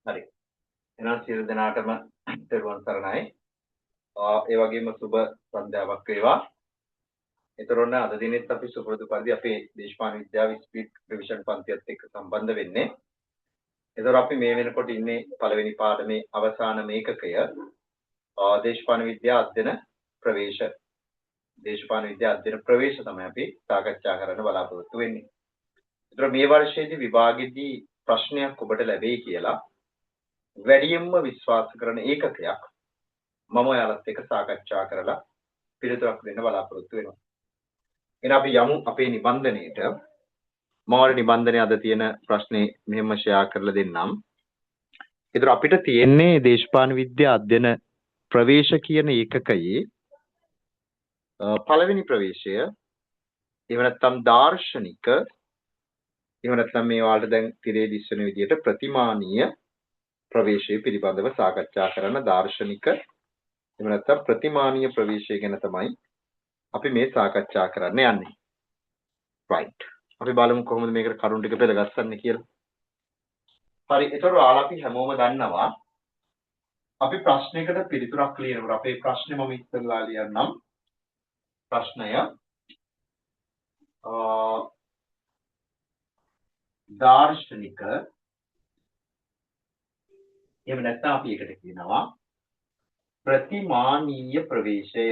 හරි. එහෙනම් සියලු දෙනාටම තෙරුවන් සරණයි. ඒ වගේම සුබ සන්ධ්‍යාවක් වේවා. ඒතර ඔන්න අද දිනෙත් අපි සුපුරුදු පරිදි අපේ දේශපාලන විද්‍යාව ස්පීඩ් රිවිෂන් පන්තියත් එක්ක සම්බන්ධ වෙන්නේ. ඒතර අපි මේ වෙනකොට ඉන්නේ පළවෙනි පාඩමේ අවසාන මේකකය දේශපාලන විද්‍යා අධ්‍යයන ප්‍රවේශ. දේශපාලන විද්‍යා අධ්‍යයන ප්‍රවේශ තමයි අපි සාකච්ඡා කරන්න බලාපොරොත්තු වෙන්නේ. ඒතර මේ වර්ෂයේදී විභාගෙදී ප්‍රශ්නයක් ඔබට ලැබෙයි කියලා වැඩියෙන්ම විශ්වාස කරන ඒකකයක් මම ඔයාලත් එක්ක සාකච්ඡා කරලා පිළිතුරක් දෙන්න බලාපොරොත්තු වෙනවා. එහෙනම් අපි යමු අපේ නිබන්ධනයේට. මම ඔයාලට නිබන්ධනයේ අද තියෙන ප්‍රශ්නේ මෙහෙම ෂෙයා කරලා දෙන්නම්. ඒතර අපිට තියෙන්නේ දේශපාලන විද්‍යා අධ්‍යයන ප්‍රවේශ කියන ඒකකයේ පළවෙනි ප්‍රවේශය, එහෙම නැත්නම් දාර්ශනික, එහෙම නැත්නම් මේ ඔයාලට දැන් තිරේ දිස්වෙන විදිහට ප්‍රතිමානීය ප්‍රවේශය පිළිබඳව සාකච්ඡා කරන දාර්ශනික එහෙම නැත්නම් ප්‍රතිමානීය ප්‍රවේශය ගැන තමයි අපි මේ සාකච්ඡා කරන්න යන්නේ. රයිට්. අපි බලමු කොහොමද මේකට කරුණු ටික පෙළගස්සන්නේ කියලා. හරි. ඒතකොට ඔයාලා අපි හැමෝම දන්නවා අපි ප්‍රශ්නයකට පිළිතුරක් ලියනකොට අපේ ප්‍රශ්නේ මම ඉස්සෙල්ලා ලියන්නම්. ප්‍රශ්නය දාර්ශනික එහෙම නැත්නම් අපි ඒකට කියනවා ප්‍රතිමානීය ප්‍රවේශය.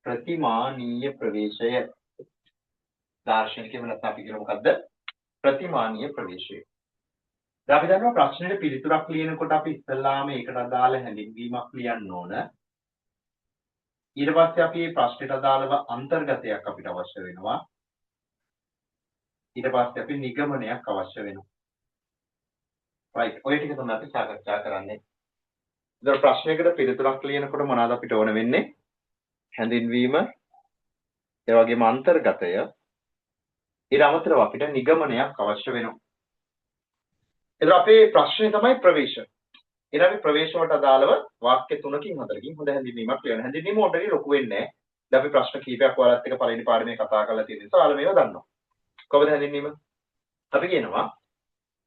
ප්‍රතිමානීය ප්‍රවේශය. දාර්ශනික එහෙම නැත්නම් අපි කියන මොකද්ද? ප්‍රතිමානීය ප්‍රවේශය. දැන් අපි දන්නවා ප්‍රශ්නෙට පිළිතුරක් ලියනකොට අපි ඉස්සෙල්ලාම ඒකට අදාළ හැඳින්වීමක් ලියන්න ඕන. ඊට පස්සේ අපි මේ ප්‍රශ්නෙට අදාළව අන්තර්ගතයක් අපිට අවශ්‍ය වෙනවා. ඊට පස්සේ අපි නිගමනයක් අවශ්‍ය වෙනවා. රයිට්. ඔය ටික තමයි අපි සාකච්ඡා කරන්නේ. ඉතින් ප්‍රශ්නයකට පිළිතුරක් ලියනකොට මොනවාද අපිට ඕන වෙන්නේ? හැඳින්වීම, ඒ වගේම අන්තර්ගතය, ඊට අමතරව අපිට නිගමනයක් අවශ්‍ය වෙනවා. එතකොට අපේ ප්‍රශ්නේ තමයි ප්‍රවේශ. ඊට අපි ප්‍රවේශ වලට අදාළව වාක්‍ය 3කින් 4කින් හොඳ හැඳින්වීමක් ලියන්න. හැඳින්වීම ඔඩරි ලොකු වෙන්නේ නැහැ. දැන් අපි ප්‍රශ්න කීපයක් ඔයාලත් එක්ක පළවෙනි පාඩමේ කතා කරලා තියෙන නිසා ඔයාලා මේවා දන්නවා. කොහොමද හැඳින්වීම? අපි කියනවා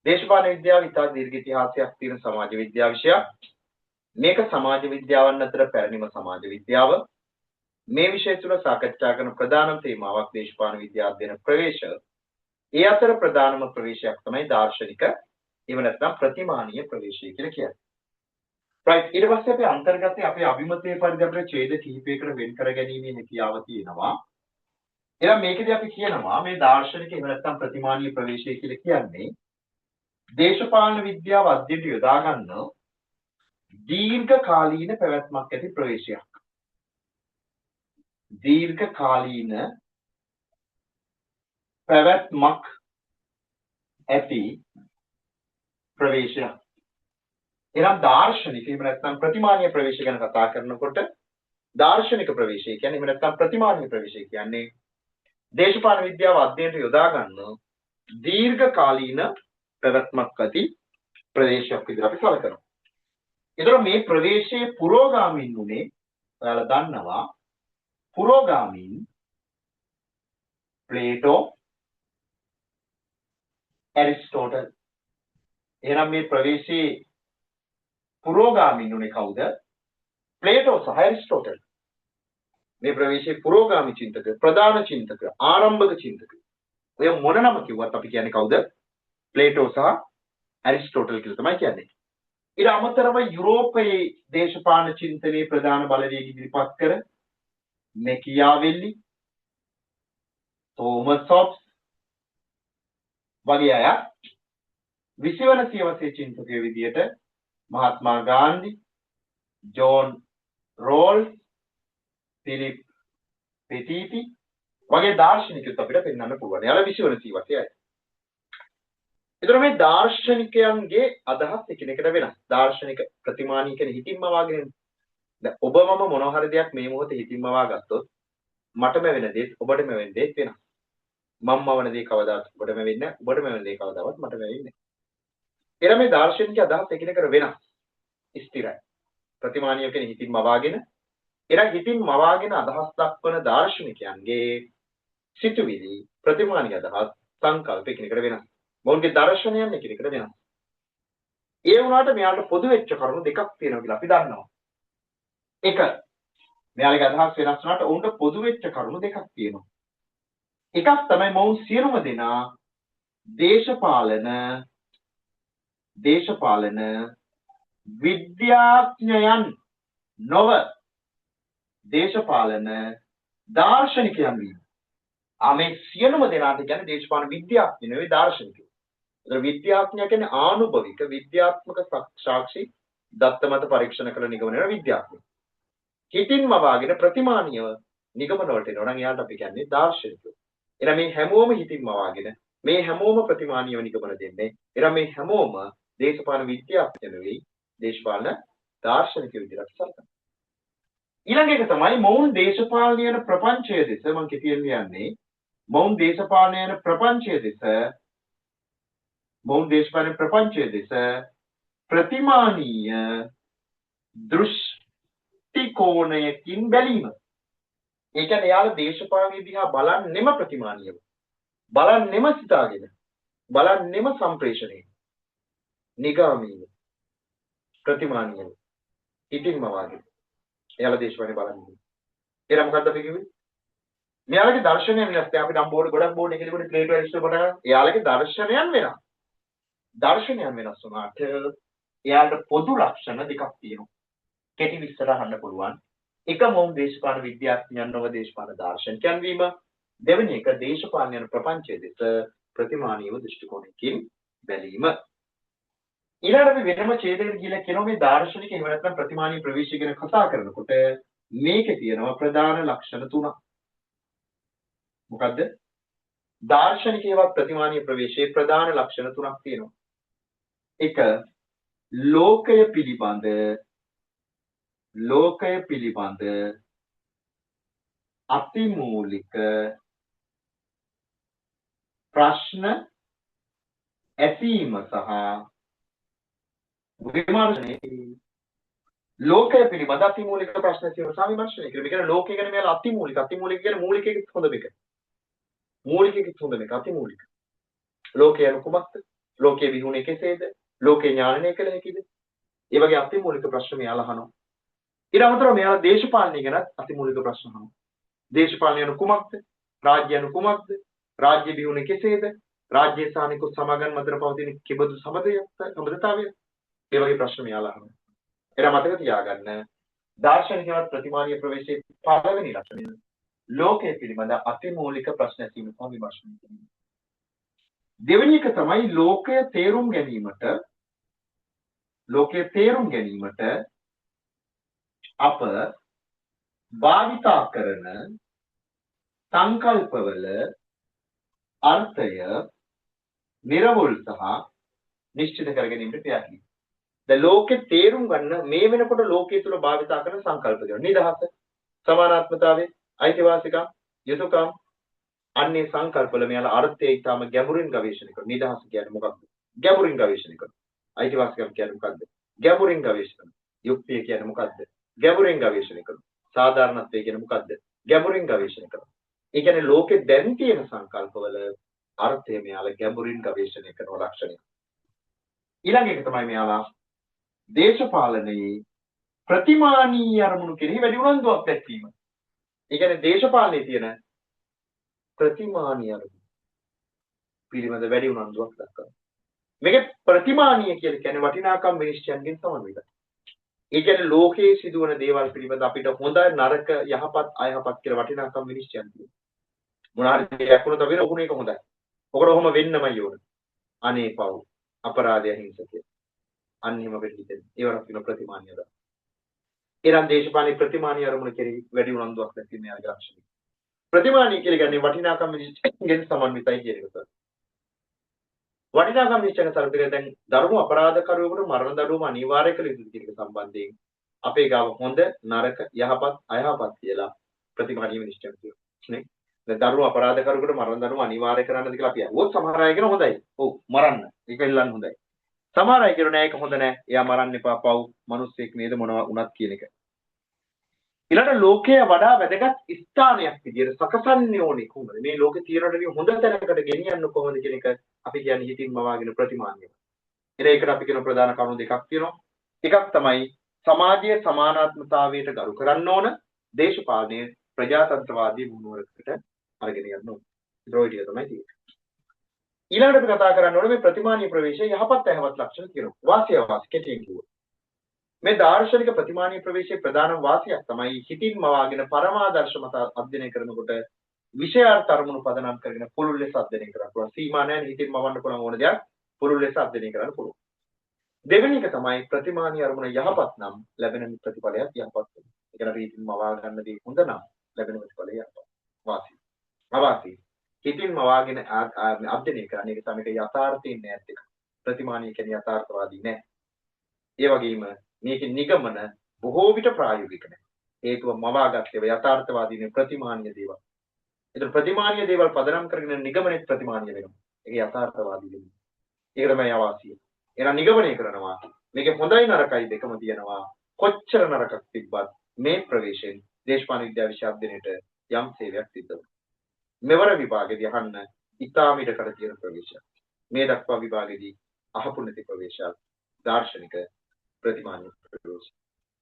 දේශපාලන විද්‍යාව ඉතා දීර්ඝ ඉතිහාසයක් තියෙන සමාජ විද්‍යා විෂයක්. මේක සමාජ විද්‍යාවන් අතර පැරණිම සමාජ විද්‍යාව. මේ විෂය තුළ සාකච්ඡා කරන ප්‍රධානම තේමාවක් දේශපාලන විද්‍යා අධ්‍යයන ප්‍රවේශ. ඒ අතර ප්‍රධානම ප්‍රවේශයක් තමයි දාර්ශනික එහෙම නැත්නම් ප්‍රතිමානීය ප්‍රවේශය කියලා කියන්නේ. රයිට්. ඊට පස්සේ අපි අන්තර්ගතයේ අපේ අභිමතයේ පරිදි අපිට ඡේද කිහිපයකට වෙන් කර ගැනීමේ හැකියාව තියෙනවා. එහෙනම් මේකෙදි අපි කියනවා මේ දාර්ශනික එහෙම නැත්නම් ප්‍රතිමානීය ප්‍රවේශය කියලා කියන්නේ දේශපාලන විද්‍යාව අධ්‍යයනයට යොදා ගන්න දීර්ඝ කාලීන පැවැත්මක් ඇති ප්‍රවේශයක්. දීර්ඝ කාලීන පැවැත්මක් ඇති ප්‍රවේශයක්. එහෙනම් දාර්ශනික එහෙම නැත්නම් ප්‍රතිමානීය ප්‍රවේශය ගැන කතා කරනකොට දාර්ශනික ප්‍රවේශය කියන්නේ එහෙම නැත්නම් ප්‍රතිමානීය ප්‍රවේශය කියන්නේ දේශපාලන විද්‍යාව අධ්‍යයනයට යොදා ගන්න දීර්ඝ කාලීන පැවැත්මක් ඇති ප්‍රවේශයක් විදිහට අපි සලකනවා. ඒතර මේ ප්‍රවේශයේ පුරෝගාමීන් උනේ ඔයාලා දන්නවා පුරෝගාමීන් ප්ලේටෝ, ඇරිස්ටෝටල්. එහෙනම් මේ ප්‍රවේශයේ පුරෝගාමීන් උනේ කවුද? ප්ලේටෝ සහ ඇරිස්ටෝටල්. මේ ප්‍රවේශයේ පුරෝගාමී චින්තක, ප්‍රධාන චින්තක, ආරම්භක චින්තක. ඔය මොන නම කිව්වත් අපි කියන්නේ කවුද? ප්ලේටෝ සහ ඇරිස්ටෝටල් කියලා තමයි කියන්නේ. ඊට අමතරව යුරෝපයේ දේශපාලන චින්තනයේ ප්‍රධාන බලවේග ඉදිරිපත් කර මෙකියාවෙල්ලි, තෝමස් හොබ්ස් වගේ අය 20 වන සියවසේ චින්තකයෝ විදියට මහත්මා ගාන්ධි, ජෝන් රෝල්ස්, ෆිලිප් පෙටිටි වගේ දාර්ශනිකයොත් අපිට පෙන්වන්න පුළුවන්. එයාලා 20 වන සියවසේ අය. ඒතර මේ දාර්ශනිකයන්ගේ අදහස් එකිනෙකට වෙනස්. දාර්ශනික ප්‍රතිමානීය කියන හිතින්ම වාගෙන දැන් ඔබ මම මොන හරි දෙයක් මේ මොහොතේ හිතින්ම වාගත්තොත් මටම වෙන දේත් ඔබටම වෙන දේත් වෙනස්. මම මවන දේ කවදාවත් ඔබටම වෙන්නේ නැහැ. ඔබටම වෙන දේ කවදාවත් මටම වෙන්නේ නැහැ. එහෙනම් මේ දාර්ශනික අදහස් එකිනෙකට වෙනස්. ස්ථිරයි. ප්‍රතිමානීය කියන හිතින්ම වාගෙන එහෙනම් හිතින් මවාගෙන අදහස් දක්වන දාර්ශනිකයන්ගේ සිතුවිලි ප්‍රතිමානීය අදහස් සංකල්ප එකිනෙකට වෙනස්. මොවුන්ගේ දර්ශනයන් එකිනෙකට වෙනස්. ඒ වුණාට මෙයාලට පොදු වෙච්ච කරුණු දෙකක් තියෙනවා කියලා අපි දන්නවා. එක, මෙයාලගේ අදහස් වෙනස් වුණාට ඔවුන්ට පොදු වෙච්ච කරුණු දෙකක් තියෙනවා. එකක් තමයි මොවුන් සියලුම දෙනා දේශපාලන දේශපාලන විද්‍යාඥයන් නොව දේශපාලන දාර්ශනිකයන් වීම. මේ සියලුම දෙනාට කියන්නේ දේශපාලන විද්‍යාඥයෝ නෙවෙයි දාර්ශනිකයෝ. ඒතර විද්‍යාඥයා කියන්නේ ආනුභවික විද්‍යාත්මක සාක්ෂි දත්ත මත පරීක්ෂණ කළ නිගමන වෙන විද්‍යාඥයෝ. හිතින්ම වාගෙන ප්‍රතිමානීයව නිගමන වලට එනවා නම් එයාට අපි කියන්නේ දාර්ශනිකයෝ. එහෙනම් මේ හැමෝම හිතින්ම වාගෙන මේ හැමෝම ප්‍රතිමානීයව නිගමන දෙන්නේ. එහෙනම් මේ හැමෝම දේශපාලන විද්‍යාඥයෝ නෙවෙයි දේශපාලන දාර්ශනිකයෝ විදිහට අපි සලකනවා. ඊළඟ එක තමයි මොවුන් දේශපාලන යන ප්‍රපංචය දෙස මම කෙටියෙන් ලියන්නේ. මොවුන් දේශපාලන යන ප්‍රපංචය දෙස මොවුන් දේශපාලන ප්‍රපංචය දෙස ප්‍රතිමානීය දෘෂ්ටි කෝණයකින් බැලීම. ඒ කියන්නේ එයාලා දේශපාලනය දිහා බලන්නෙම ප්‍රතිමානීයව. බලන්නෙම සිතාගෙන. බලන්නෙම සම්ප්‍රේෂණයෙන්. නිගාමීව. ප්‍රතිමානීයව. ඉතින්ම වාගේ. එයාලා දේශපාලනය බලන්නේ. එහෙනම් මොකද්ද අපි කිව්වේ? මෙයාලගේ දර්ශනය වෙනස්. දැන් අපි නම් බෝඩ් ගොඩක් බෝඩ් එකේ ලියුනේ ප්ලේටෝ ඇරිස්ටෝටල් පටන් ගන්න. එයාලගේ දර්ශනයන් වෙනස්. දර්ශනයන් වෙනස් වුණාට එයාලට පොදු ලක්ෂණ දෙකක් තියෙනවා. කෙටි විස්තර අහන්න පුළුවන්. එක, මොවුන් දේශපාලන විද්‍යාඥයන් නොව දේශපාලන දාර්ශනිකයන් වීම. දෙවෙනි එක, දේශපාලන යන ප්‍රපංචය දෙස ප්‍රතිමානීය දෘෂ්ටි කෝණයකින් බැලීම. ඊළඟට අපි වෙනම ඡේදයකට ගිහලා කියනවා මේ දාර්ශනික එහෙම නැත්නම් ප්‍රතිමානීය ප්‍රවේශය ගැන කතා කරනකොට මේකේ තියෙනවා ප්‍රධාන ලක්ෂණ තුනක්. මොකද්ද? දාර්ශනික ඒවත් ප්‍රතිමානීය ප්‍රවේශයේ ප්‍රධාන ලක්ෂණ තුනක් තියෙනවා. එක, ලෝකය පිළිබඳ ලෝකය පිළිබඳ අතිමූලික ප්‍රශ්න ඇසීම සහ විමර්ශනය. ලෝකය පිළිබඳ අතිමූලික ප්‍රශ්න ඇසීම සහ විමර්ශනය කිරීම. ඒ කියන්නේ ලෝකය ගැන මෙයාලා අතිමූලික අතිමූලික කියන්නේ මූලිකයෙකුත් හොඳ මේක. මූලිකයෙකුත් හොඳ මේක අතිමූලික. ලෝකය යනු කුමක්ද? ලෝකයේ බිහුනේ කෙසේද? ලෝකේ ඥානනය කළ හැකිද? ඒ වගේ අතිමූලික ප්‍රශ්න මෙයාලා අහනවා. ඊට අමතරව මෙයාලා දේශපාලනය ගැනත් අතිමූලික ප්‍රශ්න අහනවා. දේශපාලනය යනු කුමක්ද? රාජ්‍ය යනු කුමක්ද? රාජ්‍ය බිහුනේ කෙසේද? රාජ්‍ය සහ අනෙකුත් සමාගම් අතර පවතින කිබඳු සබඳතාවය? ඒ වගේ ප්‍රශ්න මෙයාලා අහනවා. එහෙනම් මතක තියාගන්න දාර්ශනිකවත් ප්‍රතිමානීය ප්‍රවේශයේ පළවෙනි ලක්ෂණය ලෝකය පිළිබඳ අතිමූලික ප්‍රශ්න ඇසීම සහ විමර්ශනය කිරීම. දෙවෙනි එක තමයි ලෝකය තේරුම් ගැනීමට ලෝකය තේරුම් ගැනීමට අප භාවිතා කරන සංකල්පවල අර්ථය නිර්වුල් සහ නිශ්චිත කර ගැනීමට ක්‍රියා කිරීම. දැන් ලෝකේ තේරුම් ගන්න මේ වෙනකොට ලෝකයේ තුල භාවිතා කරන සංකල්ප දේවල්. නිදහස, සමානාත්මතාවය, අයිතිවාසිකම්, යුතුයකම් අන්නේ සංකල්පවල මෙයාලා අර්ථය ඊටාම ගැඹුරින් ගවේෂණය කරනවා. නිදහස කියන්නේ මොකක්ද? ගැඹුරින් ගවේෂණය කරනවා. අයිතිවාසිකම් කියන්නේ මොකක්ද? ගැඹුරින් ගවේෂණය කරනවා. යුක්තිය කියන්නේ මොකක්ද? ගැඹුරින් ගවේෂණය කරනවා. සාධාරණත්වය කියන්නේ මොකක්ද? ගැඹුරින් ගවේෂණය කරනවා. ඒ කියන්නේ ලෝකේ දැන් තියෙන සංකල්පවල අර්ථය මෙයාලා ගැඹුරින් ගවේෂණය කරන ලක්ෂණය. ඊළඟ එක තමයි මෙයාලා දේශපාලනයේ ප්‍රතිමානීය අරමුණු කෙරෙහි වැඩි උනන්දුවක් දැක්වීම. ඒ කියන්නේ දේශපාලනයේ තියෙන ප්‍රතිමානීය අරමුණු පිළිබඳ වැඩි උනන්දුවක් දක්වනවා. මේක ප්‍රතිමානීය කියලා කියන්නේ වටිනාකම් විනිශ්චයන්ගෙන් සමන්විතයි. ඒ කියන්නේ ලෝකයේ සිදුවන දේවල් පිළිබඳ අපිට හොඳ නරක යහපත් අයහපත් කියලා වටිනාකම් විනිශ්චයන් තියෙනවා. මොන හරි දෙයක් වුණොත් අපි ඔහුන එක හොඳයි. ඔකට ඔහොම වෙන්නමයි ඕන. අනේ පව් අපරාධය හිංසකය. අන්න එහෙම අපිට හිතෙන්නේ. ඒවට කියන ප්‍රතිමානීය අරමුණ. ඊළඟ දේශපාලන ප්‍රතිමානීය අරමුණ කෙරෙහි වැඩි උනන්දුවක් දැක්වීම යාගේ ලක්ෂණය. ප්‍රතිමානීය කියලා කියන්නේ වටිනාකම් විනිශ්චයන්ගෙන් සමන්විතයි කියන එක. වටිනාකම් නිශ්චයන සරපිර දැන් දරුණු අපරාධකරුවෙකුට මරණ දඬුවම අනිවාර්ය කළ යුතුද කියන එක සම්බන්ධයෙන් අපේ ගාව හොඳ නරක යහපත් අයහපත් කියලා ප්‍රතිමානීය විනිශ්චය තියෙනවා නේ. දැන් දරුණු අපරාධකරුවෙකුට මරණ දඬුවම අනිවාර්ය කරන්නද කියලා අපි අහුවොත් සමහර අය කියන හොඳයි. ඔව් මරන්න. ඒක ඉල්ලන්න හොඳයි. සමහර අය කියනවා නෑ ඒක හොඳ නෑ. එයා මරන්න එපා පව්. මිනිස්සෙක් නේද මොනවා වුණත් කියන එක. ඊළඟට ලෝකය වඩා වැදගත් ස්ථානයක් විදියට සකසන්නේ ඕනේ කොහොමද? මේ ලෝකේ තියෙනට වඩා හොඳ තැනකට ගෙනියන්න කොහොමද කියන එක අපි කියන්නේ හිතින්ම වාගෙන ප්‍රතිමානීයව. එන ඒකට අපි කියන ප්‍රධාන කරුණු දෙකක් තියෙනවා. එකක් තමයි සමාජයේ සමානාත්මතාවයට ගරු කරන්න ඕන, දේශපාලනයේ ප්‍රජාතන්ත්‍රවාදී මුහුණුවරකට අරගෙන යන්න ඕන. ඒතර ඔය ටික තමයි තියෙන්නේ. ඊළඟට අපි කතා කරන්න ඕනේ මේ ප්‍රතිමානීය ප්‍රවේශයේ යහපත් අයහපත් ලක්ෂණ තියෙනවා. වාසිය අවාසි කෙටියෙන් කිව්වොත්. මේ දාර්ශනික ප්‍රතිමානීය ප්‍රවේශයේ ප්‍රධානම වාසියක් තමයි හිතින් මවාගෙන පරමාදර්ශ මත අධ්‍යයනය කරනකොට විෂයාර්ථ අරමුණු පදනම් කරගෙන පුළුල් ලෙස අධ්‍යයනය කරන්න පුළුවන්. සීමා නැහැ, හිතින් මවන්න පුළුවන් ඕන දෙයක් පුළුල් ලෙස අධ්‍යයනය කරන්න පුළුවන්. දෙවෙනි එක තමයි ප්‍රතිමානීය අරමුණ යහපත් නම් ලැබෙන ප්‍රතිඵලයක් යහපත් වෙනවා. ඒ කියන්නේ අපි හිතින් මවා ගන්න දේ හොඳ නම් ලැබෙන ප්‍රතිඵලය යහපත්. වාසි. අවාසි. හිතින් මවාගෙන අධ්‍යයනය කරන එක තමයි යථාර්ථයෙන් නෑත් එක. ප්‍රතිමානීය කියන්නේ යථාර්ථවාදී නෑ. ඒ වගේම මේකේ නිගමන බොහෝ විට ප්‍රායෝගික නෑ. හේතුව මවාගත් ඒවා යථාර්ථවාදී නෙවෙයි ප්‍රතිමානීය දේවල්. ඒතර ප්‍රතිමානීය දේවල් පදනම් කරගෙන නිගමනෙත් ප්‍රතිමානීය වෙනවා. ඒක යථාර්ථවාදී වෙනවා. ඒක තමයි අවාසිය. එහෙනම් නිගමනය කරනවා මේකේ හොඳයි නරකයි දෙකම තියෙනවා. කොච්චර නරකක් තිබ්බත් මේ ප්‍රවේශයෙන් දේශපාලන විද්‍යාව විෂය අධ්‍යයනයට යම් සේවයක් සිද්ධ වෙනවා. මෙවර විභාගෙදී අහන්න ඉතාම ඉඩකඩ තියෙන ප්‍රවේශයක්. මේ දක්වා විභාගෙදී අහපු නැති ප්‍රවේශයක් දාර්ශනික ප්‍රතිමානීය ප්‍රවේශ.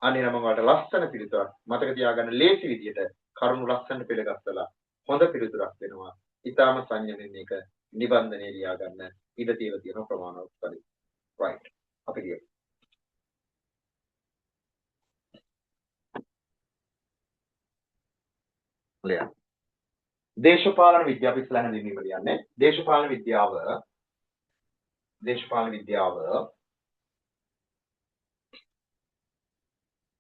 අනේ නම් ඔයාලට ලස්සන පිළිතුරක් මතක තියාගන්න ලේසි විදියට කරුණු ලස්සනට පෙළගස්සලා හොඳ පිළිතුරක් දෙනවා. ඉතාම සංයමයෙන් මේක නිබන්ධනය ලියා ගන්න ඉඩ තියලා තියෙන ප්‍රමාණවත් පරිදි. රයිට්. අපි කියමු. ලියන්න. දේශපාලන විද්‍යාව ඉස්සෙල්ලා හැඳින්වීම ලියන්නේ. දේශපාලන විද්‍යාව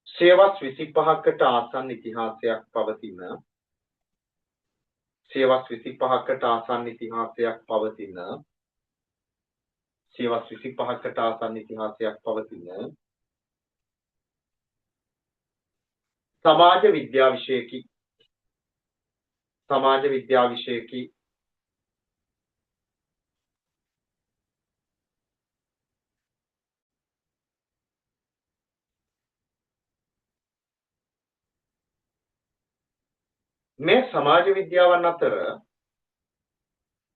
සියවස් 25කට ආසන්න ඉතිහාසයක් පවතින සියවස් 25කට ආසන්න ඉතිහාසයක් පවතින සියවස් 25කට ආසන්න ඉතිහාසයක් පවතින සමාජ විද්‍යා විෂයකි. සමාජ විද්‍යා විෂයකි. මේ සමාජ විද්‍යාවන් අතර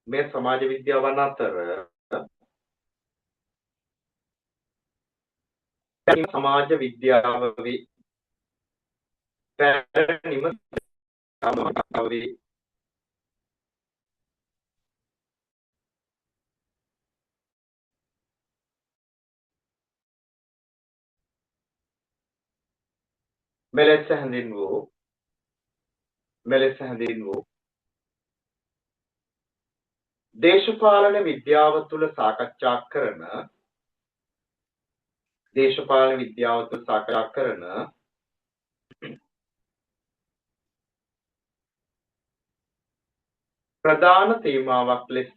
මේ සමාජ විද්‍යාවන් අතර සමාජ විද්‍යාව වේ. පැරණිම සමාජ වේ. මෙලෙස හැඳින්වූ මෙලෙස හැඳින්වූ දේශපාලන විද්‍යාව තුළ සාකච්ඡා කරන දේශපාලන විද්‍යාව තුළ සාකච්ඡා කරන ප්‍රධාන තේමාවක් ලෙස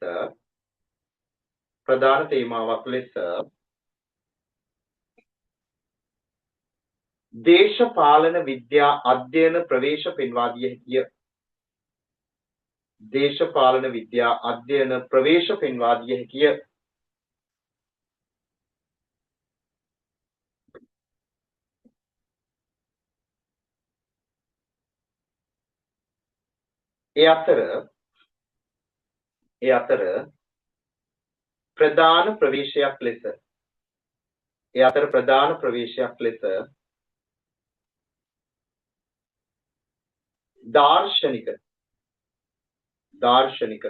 ප්‍රධාන තේමාවක් ලෙස දේශපාලන විද්‍යා අධ්‍යයන ප්‍රවේශ පෙන්වා දිය හැකිය. දේශපාලන විද්‍යා අධ්‍යයන ප්‍රවේශ පෙන්වා දිය හැකිය. ඒ අතර ප්‍රධාන ප්‍රවේශයක් ලෙස ඒ අතර ප්‍රධාන ප්‍රවේශයක් ලෙස දාර්ශනික දාර්ශනික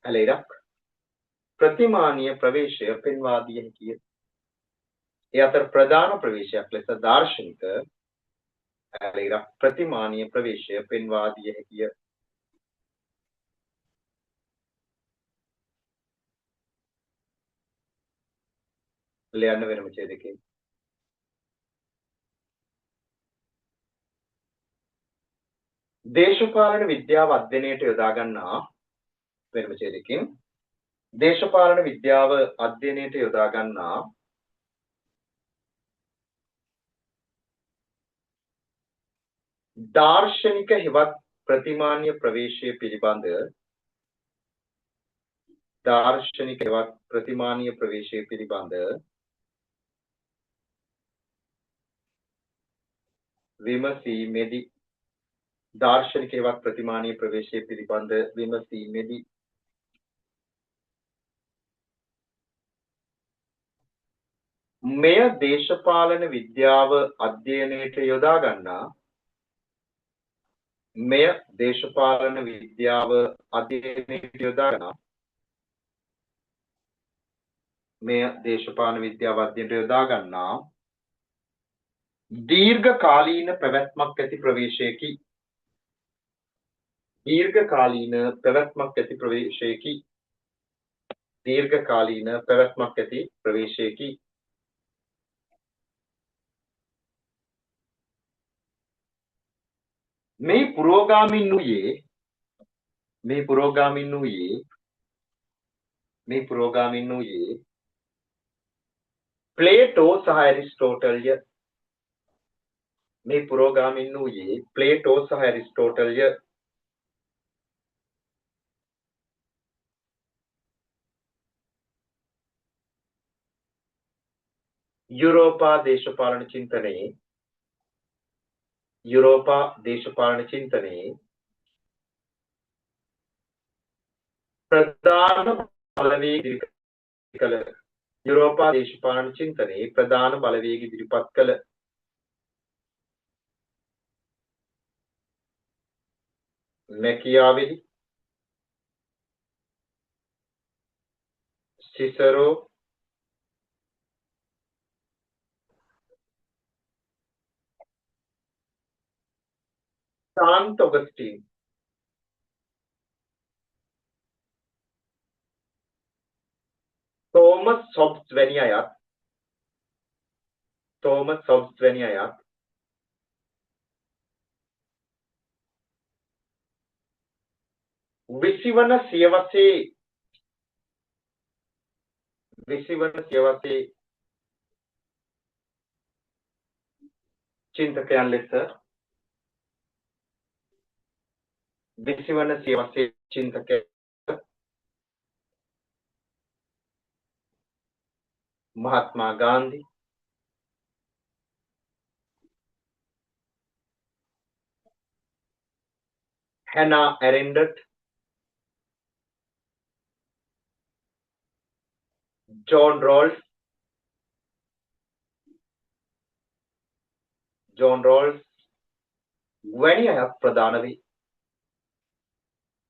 ඇලෙරක් ප්‍රතිමානීය ප්‍රවේශය පෙන්වා දිය හැකිය. ඒ අතර ප්‍රධාන ප්‍රවේශයක් ලෙස දාර්ශනික ඇලෙරක් ප්‍රතිමානීය ප්‍රවේශය පෙන්වා දිය හැකිය. ලියන්න වෙනම ඡේදකේ. දේශපාලන විද්‍යාව අධ්‍යයනයට යොදා ගන්නා වෙනම ඡේදකකින් දේශපාලන විද්‍යාව අධ්‍යයනයට යොදා ගන්නා දාර්ශනික හෙවත් ප්‍රතිමානීය ප්‍රවේශය පිළිබඳ දාර්ශනික හෙවත් ප්‍රතිමානීය ප්‍රවේශය පිළිබඳ විමසීමේදී දාර්ශනික හෙවත් ප්‍රතිමානීය ප්‍රවේශය පිළිබඳ විමසීමේදී මෙය දේශපාලන විද්‍යාව අධ්‍යයනයට යොදා ගන්නා මෙය දේශපාලන විද්‍යාව අධ්‍යයනයට යොදා ගන්නා මෙය දේශපාලන විද්‍යාව අධ්‍යයනයට යොදා ගන්නා දීර්ඝ කාලීන පැවැත්මක් ඇති ප්‍රවේශයකි. දීර්ඝ කාලීන පැවැත්මක් ඇති ප්‍රවේශයකි. දීර්ඝ කාලීන පැවැත්මක් ඇති ප්‍රවේශයකි. මේ පුරෝගාමින් වූයේ මේ පුරෝගාමින් වූයේ මේ පුරෝගාමින් වූයේ ප්ලේටෝ සහ ඇරිස්ටෝටල්ය. මේ පුරෝගාමින් වූයේ ප්ලේටෝ සහ ඇරිස්ටෝටල්ය. යුරෝපා දේශපාලන චින්තනයේ යුරෝපා දේශපාලන චින්තනයේ ප්‍රධාන බලවේග ඉදිරිපත් කළ යුරෝපා දේශපාලන චින්තනයේ ප්‍රධාන බලවේග ඉදිරිපත් කළ මැකියාවෙලි, සිසරෝ, සාන්ත ඔගස්ටින්, තෝමස් හොබ්ස් වැනි අයත් තෝමස් හොබ්ස් වැනි අයත් විසිවන සියවසේ 20වන සියවසේ චින්තකයන් ලෙස 20වන සියවසේ චින්තකයන් Mahatma Gandhi, Hannah Arendt, John Rawls, John Rawls වැනි අයත් ප්‍රධාන වේ.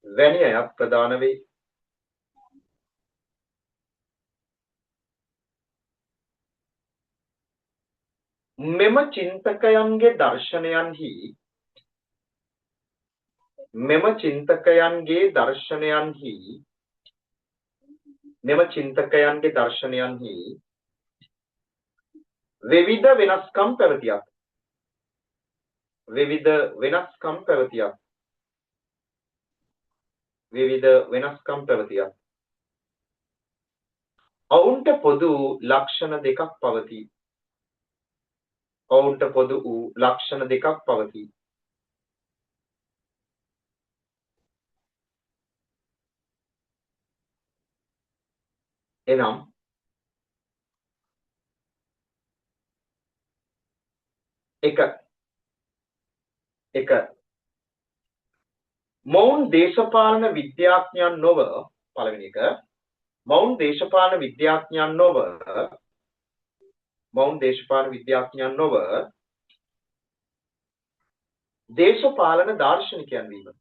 වැනි අයත් ප්‍රධාන වේ. මෙම චින්තකයන්ගේ දර්ශනයන්හි මෙම චින්තකයන්ගේ දර්ශනයන්හි මෙම චින්තකයන්ගේ දර්ශනයන්හි විවිධ වෙනස්කම් පැවතියක්. විවිධ වෙනස්කම් පැවතියක්. විවිධ වෙනස්කම් පැවතියක්. ඔවුන්ට පොදු ලක්ෂණ දෙකක් පවතී. ඔවුන්ට පොදු වූ ලක්ෂණ දෙකක් පවතී. එනම් එක එක මොවුන් දේශපාලන විද්‍යාඥයන් නොව, පළවෙනි එක, මොවුන් දේශපාලන විද්‍යාඥයන් නොව මොවුන් දේශපාලන විද්‍යාඥයන් නොව දේශපාලන දාර්ශනිකයන් වීම.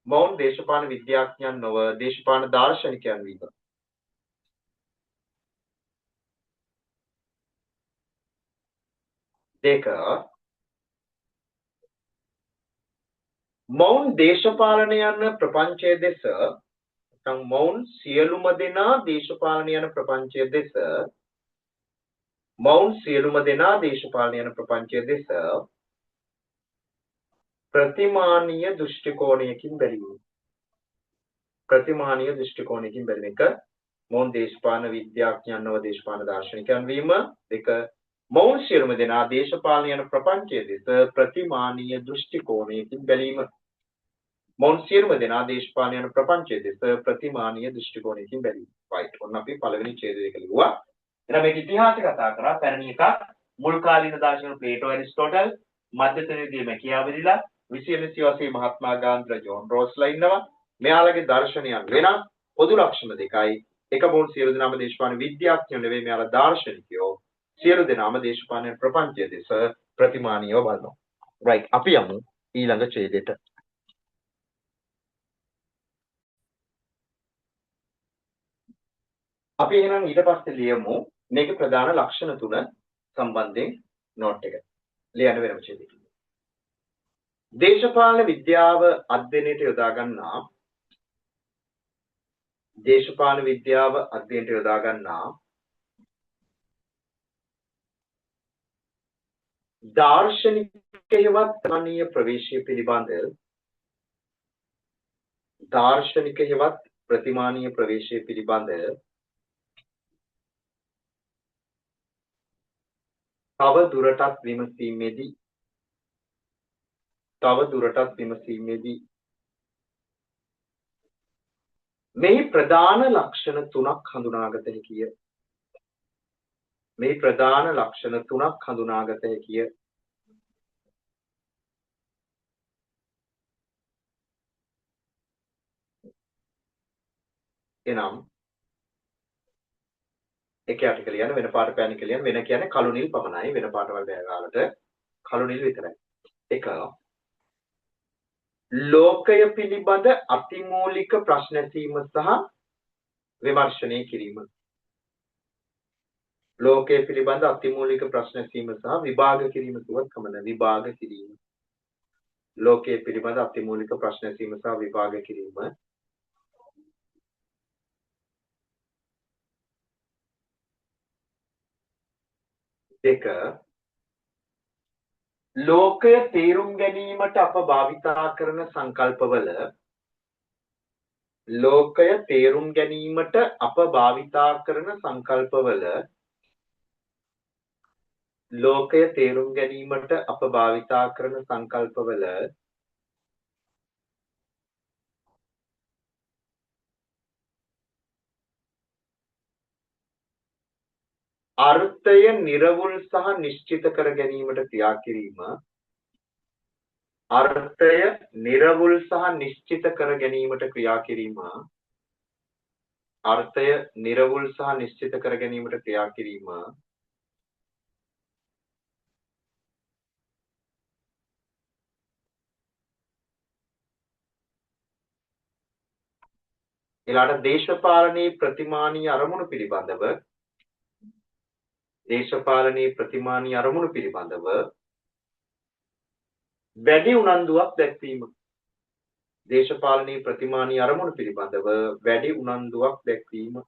මොවුන් දේශපාලන විද්‍යාඥයන් නොව දේශපාලන දාර්ශනිකයන් වීම. දෙක, මොවුන් දේශපාලන යන ප්‍රපංචය දෙස, නැත්නම් මොවුන් සියලුම දෙනා දේශපාලන යන ප්‍රපංචය දෙස මොවුන් සියලුම දෙනා දේශපාලන යන ප්‍රපංචය දෙස ප්‍රතිමානීය දෘෂ්ටි කෝණයකින් බැලීම. ප්‍රතිමානීය දෘෂ්ටි කෝණයකින් බැලීම. එක, මොවුන් දේශපාලන විද්‍යාඥයන් නොව දේශපාලන දාර්ශනිකයන් වීම. දෙක, මොවුන් සියලුම දෙනා දේශපාලන යන ප්‍රපංචය දෙස ප්‍රතිමානීය දෘෂ්ටි කෝණයකින් බැලීම. මොවුන් සියලුම දෙනා දේශපාලන යන ප්‍රපංචය දෙස ප්‍රතිමානීය දෘෂ්ටි කෝණයකින් බැලීම. රයිට්. ඔන්න අපි පළවෙනි ඡේදය එක ලිව්වා. එහෙනම් මේක ඉතිහාසය කතා කරා. පැරණි එකක්. මුල් කාලීන දාර්ශනික ප්ලේටෝ, ඇරිස්ටෝටල්, මධ්‍යතනයේදී මැකියාවෙලිලා, 20වෙනි සියවසේ මහත්මා ගාන්ධි, ජෝන් රෝස්ලා ඉන්නවා. මෙයාලගේ දර්ශනයන් වෙනස්, පොදු ලක්ෂණ දෙකයි. එක මොවුන් සියලු දෙනාම දේශපාලන විද්‍යාඥයෝ නෙවෙයි, මෙයාලා දාර්ශනිකයෝ. සියලු දෙනාම දේශපාලන ප්‍රපංචය දෙස ප්‍රතිමානීයව බලනවා. රයිට්, අපි යමු ඊළඟ ඡේදයට. අපි එහෙනම් ඊට පස්සේ ලියමු මේකේ ප්‍රධාන ලක්ෂණ තුන සම්බන්ධයෙන් නෝට් එක. ලියන්න වෙනම ඡේදයකින්. දේශපාලන විද්‍යාව අධ්‍යයනයට යොදා ගන්නා දේශපාලන විද්‍යාව අධ්‍යයනයට යොදා ගන්නා දාර්ශනික හෙවත් ප්‍රතිමානීය ප්‍රවේශය පිළිබඳ දාර්ශනික හෙවත් ප්‍රතිමානීය ප්‍රවේශය පිළිබඳ තව දුරටත් විමසීමේදී මෙහි ප්‍රධාන ලක්ෂණ තුනක් හඳුනාගත හැකිය. මේ ප්‍රධාන ලක්ෂණ තුනක් හඳුනාගත හැකිය. එනම් එක යට කියලා යන වෙන පාට පෑන කියලා යන වෙන කියන්නේ කළු නිල් පමණයි. වෙන පාටවල් බෑගාලට කළු නිල් විතරයි. එක, ලෝකය පිළිබඳ අතිමූලික ප්‍රශ්න ඇසීම සහ විමර්ශනය කිරීම. ලෝකය පිළිබඳ අතිමූලික ප්‍රශ්න ඇසීම සහ විභාග කිරීම කිව්වත් කමන විභාග කිරීම. ලෝකය පිළිබඳ අතිමූලික ප්‍රශ්න ඇසීම සහ විභාග කිරීම. දෙක, ලෝකය තේරුම් ගැනීමට අප භාවිතා කරන සංකල්පවල ලෝකය තේරුම් ගැනීමට අප භාවිතා කරන සංකල්පවල ලෝකය තේරුම් ගැනීමට අප භාවිතා කරන සංකල්පවල අර්ථය නිර්වුල් සහ නිශ්චිත කර ගැනීමට ක්‍රියා කිරීම. අර්ථය නිර්වුල් සහ නිශ්චිත කර ගැනීමට ක්‍රියා කිරීම. අර්ථය නිර්වුල් සහ නිශ්චිත කර ගැනීමට ක්‍රියා කිරීම. ඊළඟට දේශපාලනීය ප්‍රතිමානීය අරමුණු පිළිබඳව දේශපාලනීය ප්‍රතිමානීය අරමුණු පිළිබඳව වැඩි උනන්දුවක් දැක්වීම. දේශපාලනීය ප්‍රතිමානීය අරමුණු පිළිබඳව වැඩි උනන්දුවක් දැක්වීම.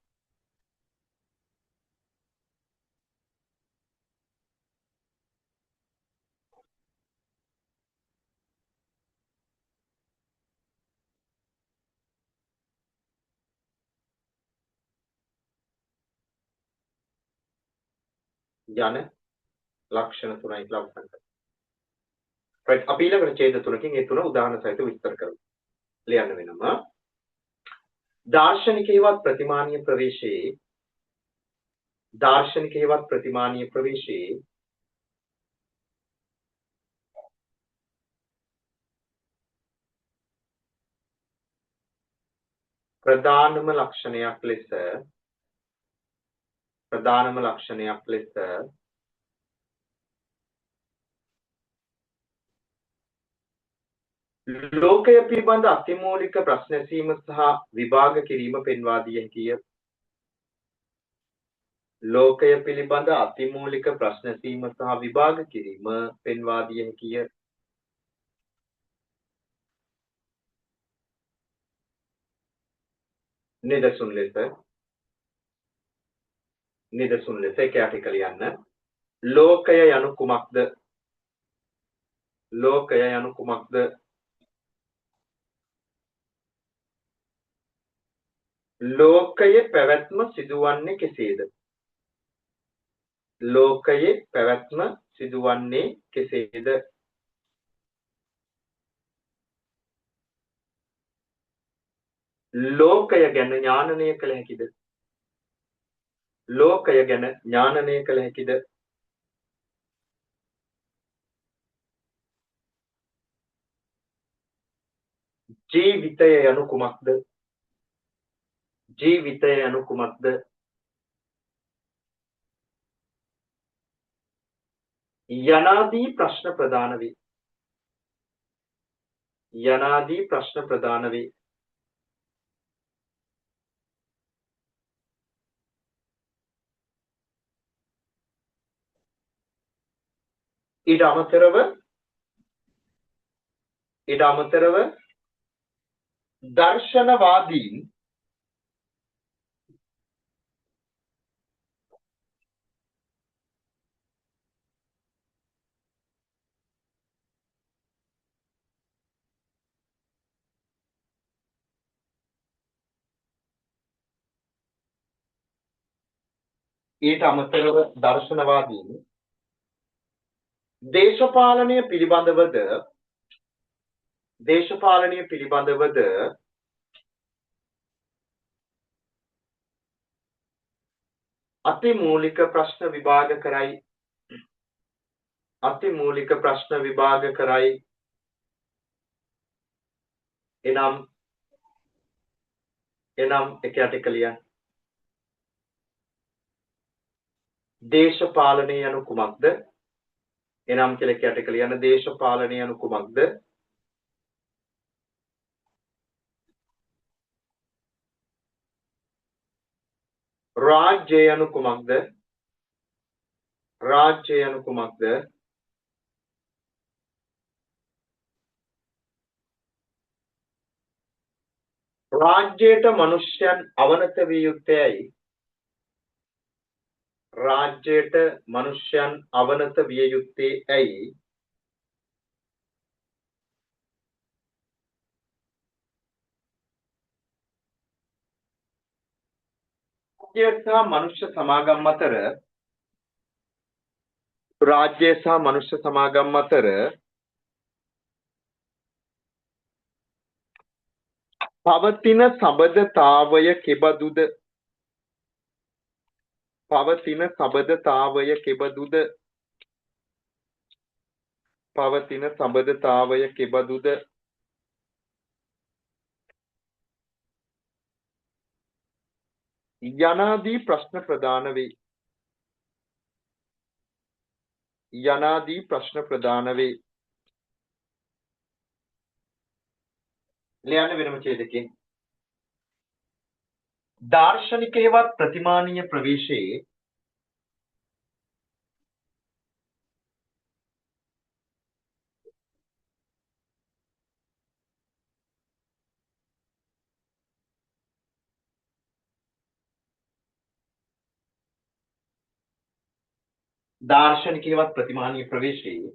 යන ලක්ෂණ තුනයි කියලා අවසන් කරනවා. රයිට්, අපි ඊළඟට ඡේද තුනකින් ඒ තුන උදාහරණ සහිතව විස්තර කරමු. ලියන්න වෙනම. දාර්ශනික හේවත් ප්‍රතිමානීය ප්‍රවේශයේ දාර්ශනික හේවත් ප්‍රතිමානීය ප්‍රවේශයේ ප්‍රධානම ලක්ෂණයක් ලෙස ප්‍රධානම ලක්ෂණයක් ලෙස ලෝකය පිළිබඳ අතිමූලික ප්‍රශ්න ඇසීම සහ විභාග කිරීම පෙන්වා දිය හැකිය. ලෝකය පිළිබඳ අතිමූලික ප්‍රශ්න ඇසීම සහ විභාග කිරීම පෙන්වා දිය හැකිය. නිදසුන් ලෙස නිදසුන් ලෙස එක යට එක ලියන්න. ලෝකය යනු කුමක්ද? ලෝකය යනු කුමක්ද? ලෝකයේ පැවැත්ම සිදුවන්නේ කෙසේද? ලෝකයේ පැවැත්ම සිදුවන්නේ කෙසේද? ලෝකය ගැන ඥානනය කළ හැකිද? ලෝකය ගැන ඥානනය කළ හැකිද? ජීවිතය යනු කුමක්ද? ජීවිතය යනු කුමක්ද? යනාදී ප්‍රශ්න ප්‍රධාන වේ. යනාදී ප්‍රශ්න ප්‍රධාන වේ. ඊට අමතරව දර්ශනවාදීන් ඊට අමතරව දර්ශනවාදීන් දේශපාලනය පිළිබඳවද අතිමූලික ප්‍රශ්න විභාග කරයි. අතිමූලික ප්‍රශ්න විභාග කරයි. එනම් එක යට එක ලියන්න. දේශපාලනය යනු කුමක්ද? එනම් කියලා එක යට එක ලියන්න. දේශපාලනය යනු කුමක්ද? රාජ්‍ය යනු කුමක්ද? රාජ්‍ය යනු කුමක්ද? රාජ්‍යයට මනුෂ්‍යයන් අවනත විය යුත්තේ ඇයි? රාජ්‍යයට මනුෂ්‍යයන් අවනත විය යුත්තේ ඇයි? රාජ්‍ය සහ මනුෂ්‍ය සමාගම් අතර රාජ්‍ය සහ මනුෂ්‍ය සමාගම් අතර පවතින සබඳතාවය කෙබඳුද? පවතින සබඳතාවය කෙබඳුද? පවතින සබඳතාවය කෙබඳුද? යනාදී ප්‍රශ්න ප්‍රධාන වේ. යනාදී ප්‍රශ්න ප්‍රධාන වේ. ලියන්න වෙනම ඡේදකේ. දාර්ශනික හෙවත් ප්‍රතිමානීය ප්‍රවේශයේ දාර්ශනික හෙවත් ප්‍රතිමානීය ප්‍රවේශයේ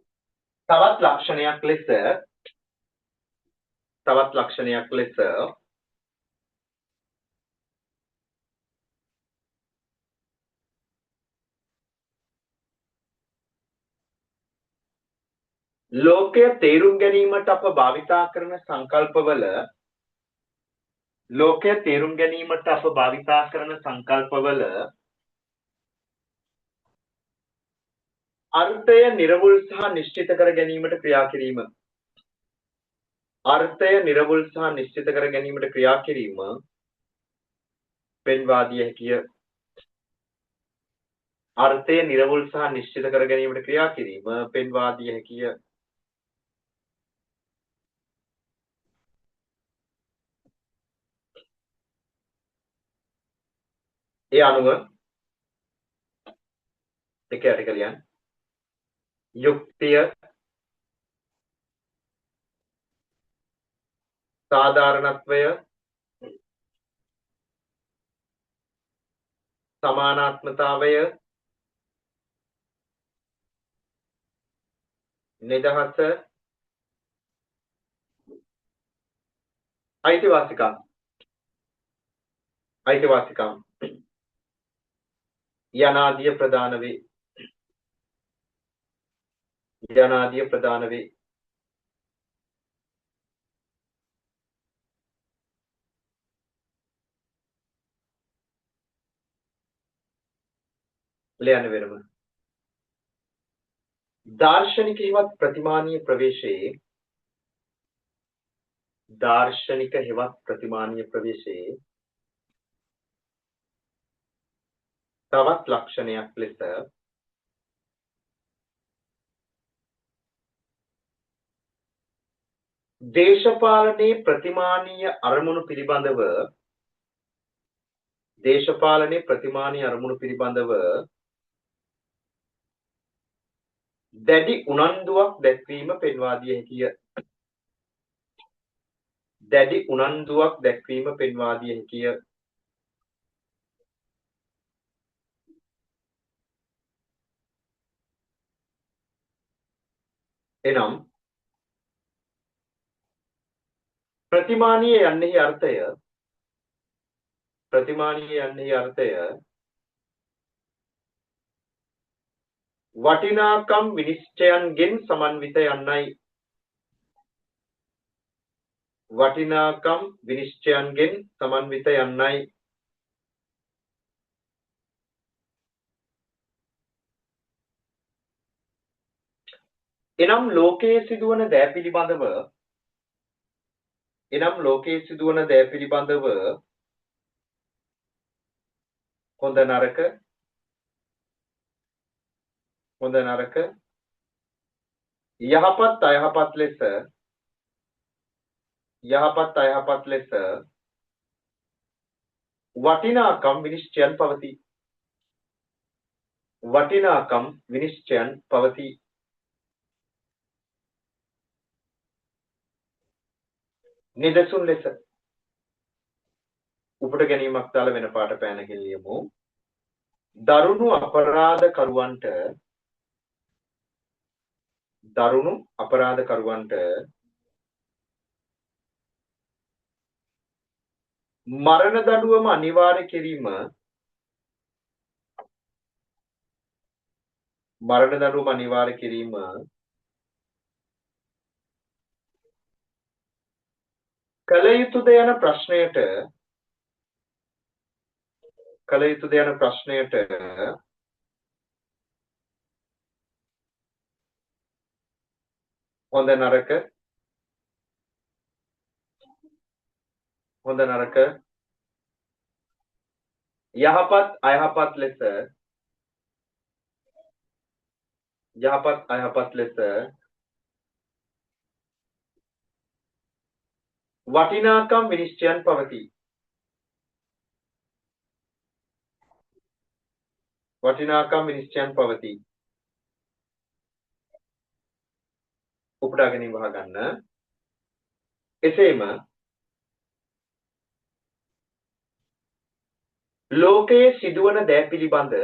තවත් ලක්ෂණයක් ලෙස ලෝකය තේරුම් ගැනීමට අප භාවිතා කරන සංකල්පවල ලෝකය තේරුම් ගැනීමට අප භාවිතා කරන සංකල්පවල අර්ථය නිර්වුල් සහ නිශ්චිත කර ගැනීමට ක්‍රියා කිරීම. අර්ථය නිර්වුල් සහ නිශ්චිත කර ගැනීමට ක්‍රියා කිරීම පෙන්වා දිය හැකිය. අර්ථය නිර්වුල් සහ නිශ්චිත කර ගැනීමට ක්‍රියා කිරීම පෙන්වා දිය හැකිය. ඒ අනුව එක යට එක ලියන්න. යුක්තිය, සාධාරණත්වය, සමානාත්මතාවය, නිදහස, අයිතිවාසිකම් යනාදිය ප්‍රධාන වේ. යනාදිය ප්‍රධාන වේ. ලියන්න වෙනම. දාර්ශනික හෙවත් ප්‍රතිමානීය ප්‍රවේශයේ දාර්ශනික හෙවත් ප්‍රතිමානීය ප්‍රවේශයේ තවත් ලක්ෂණයක් ලෙස දේශපාලනයේ ප්‍රතිමානීය අරමුණු පිළිබඳව දේශපාලනයේ ප්‍රතිමානීය අරමුණු පිළිබඳව දැඩි උනන්දුවක් දැක්වීම පෙන්වා දිය හැකිය. දැඩි උනන්දුවක් දැක්වීම පෙන්වා දිය හැකිය. එනම් ප්‍රතිමානීය යන්නෙහි අර්ථය ප්‍රතිමානීය යන්නෙහි අර්ථය වටිනාකම් විනිශ්චයන්ගෙන් සමන්විත යන්නයි. වටිනාකම් විනිශ්චයන්ගෙන් සමන්විත යන්නයි. එනම් ලෝකයේ සිදුවන දෑ පිළිබඳව එනම් ලෝකයේ සිදුවන දෑ පිළිබඳව හොඳ නරක හොඳ නරක යහපත් අයහපත් ලෙස යහපත් අයහපත් ලෙස වටිනාකම් විනිශ්චයන් පවතී. වටිනාකම් විනිශ්චයන් පවතී. නිදසුන් ලෙස උපුට ගැනීමක් දාලා වෙන පාට පෑනකින් ලියමු. දරුණු අපරාධකරුවන්ට දරුණු අපරාධකරුවන්ට මරණ දඬුවම අනිවාර්ය කිරීම මරණ දඬුවම අනිවාර්ය කිරීම කළ යුතුද යන ප්‍රශ්නයට කළ යුතුද යන ප්‍රශ්නයට හොඳ නරක හොඳ නරක යහපත් අයහපත් ලෙස යහපත් අයහපත් ලෙස වටිනාකම් විනිශ්චයන් පවතී. වටිනාකම් විනිශ්චයන් පවතී. උපුටා ගැනීම වහගන්න. එසේම ලෝකයේ සිදුවන දෑ පිළිබඳ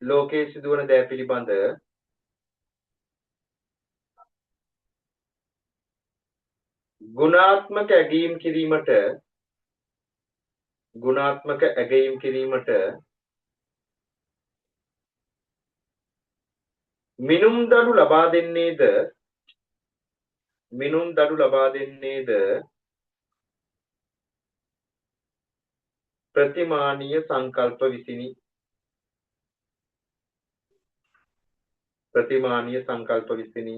ලෝකයේ සිදුවන දෑ පිළිබඳ ගුණාත්මක ඇගයීම් කිරීමට ගුණාත්මක ඇගයීම් කිරීමට මිනුම් දඩු ලබා දෙන්නේද මිනුම් දඩු ලබා දෙන්නේද ප්‍රතිමානීය සංකල්ප විසිනි. ප්‍රතිමානීය සංකල්ප විසිනි.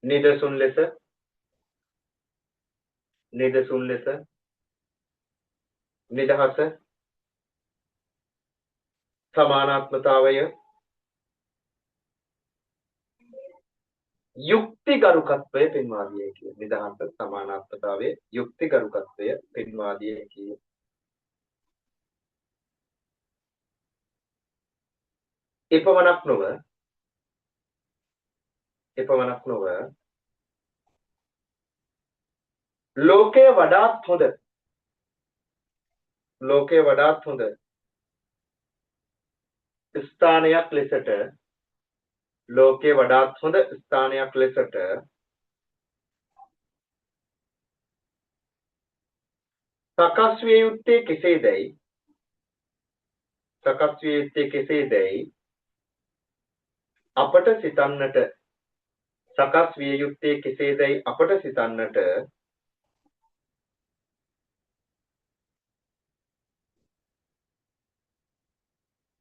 නිදසුන් ලෙස නිදසුන් ලෙස නිදහස සමානාත්මතාවය යුක්තිගරුකත්වය පෙන්වා දිය හැකිය. නිදහස සමානාත්මතාවය යුක්තිගරුකත්වය පෙන්වා දිය හැකිය. එපමණක් නොව එපමණක් නොව ලෝකය වඩාත් හොඳ ලෝකය වඩාත් හොඳ ස්ථානයක් ලෙසට ලෝකයේ වඩාත් හොඳ ස්ථානයක් ලෙසට සකස් විය යුත්තේ කෙසේදැයි සකස් විය යුත්තේ කෙසේදැයි අපට සිතන්නට සකස් විය යුත්තේ කෙසේදැයි අපට සිතන්නට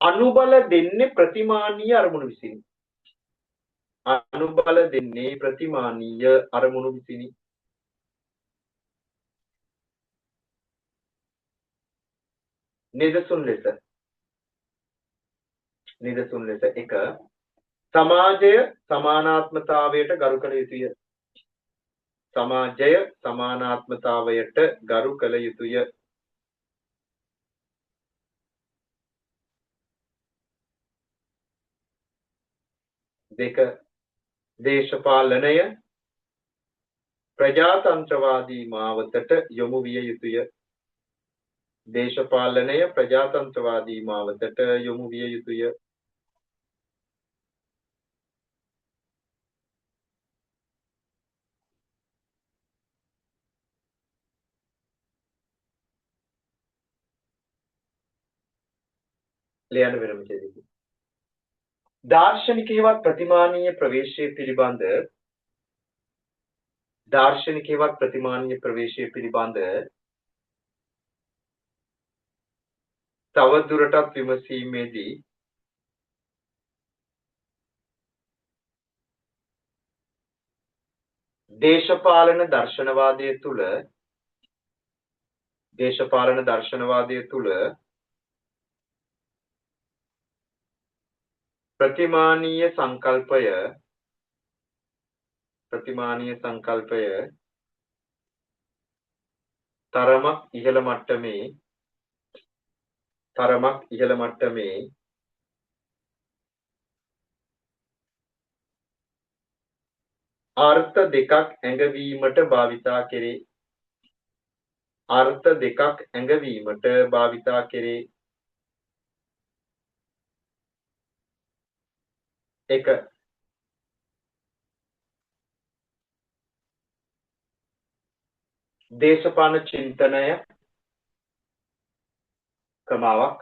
අනුබල දෙන්නේ ප්‍රතිමානීය අරමුණු විසිනි. අනුබල දෙන්නේ ප්‍රතිමානීය අරමුණු විසිනි. නිදසුන් ලෙස නිදසුන් ලෙස 1 සමාජය සමානාත්මතාවයට ගරු කළ යුතුය. සමාජය සමානාත්මතාවයට ගරු කළ යුතුය. දෙක දේශපාලනය ප්‍රජාතන්ත්‍රවාදී මාවතට යොමු විය යුතුය. දේශපාලනය ප්‍රජාතන්ත්‍රවාදී මාවතට යොමු විය යුතුය. ලියන්න වෙනම ඡේදයකින්. දාර්ශනික හෙවත් ප්‍රතිමානීය ප්‍රවේශය පිළිබඳ දාර්ශනික හෙවත් ප්‍රතිමානීය ප්‍රවේශය පිළිබඳ තව දුරටත් විමසීමේදී දේශපාලන දර්ශනවාදය තුළ දේශපාලන දර්ශනවාදය තුළ ප්‍රතිමානීය සංකල්පය ප්‍රතිමානීය සංකල්පය තරමක් ඉහළ මට්ටමේ තරමක් ඉහළ මට්ටමේ අර්ථ දෙකක් ඇඟවීමට භාවිතා කෙරේ. අර්ථ දෙකක් ඇඟවීමට භාවිතා කෙරේ. එක දේශපාලන චින්තනය ක්‍රමාවක්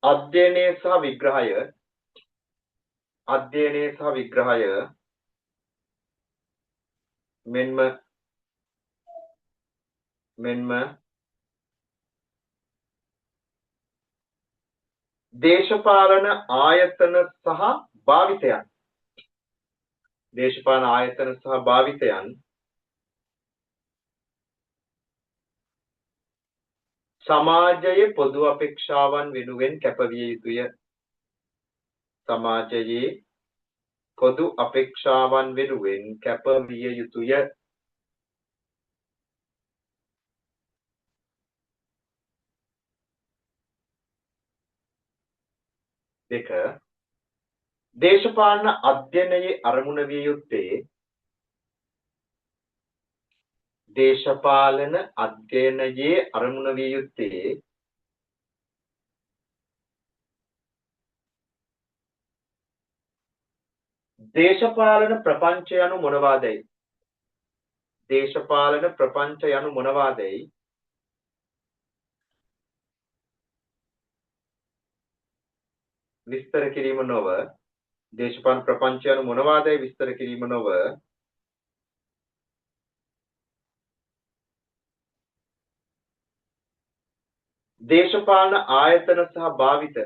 අධ්‍යයනය සහ විග්‍රහය අධ්‍යයනය සහ විග්‍රහය මෙන්ම මෙන්ම දේශපාලන ආයතන සහ භාවිතයන් දේශපාලන ආයතන සහ භාවිතයන් සමාජයේ පොදු අපේක්ෂාවන් වෙනුවෙන් කැපවිය යුතුය. සමාජයේ පොදු අපේක්ෂාවන් වෙනුවෙන් කැපවිය යුතුය. දෙක දේශපාලන අධ්‍යයනයේ අරමුණ විය යුත්තේ දේශපාලන අධ්‍යයනයේ අරමුණ විය යුත්තේ දේශපාලන ප්‍රපංච යනු මොනවාදැයි දේශපාලන ප්‍රපංච යනු මොනවාදැයි විස්තර කිරීම නොව දේශපාලන ප්‍රපංච යනු මොනවාදැයි විස්තර කිරීම නොව දේශපාලන ආයතන සහ භාවිත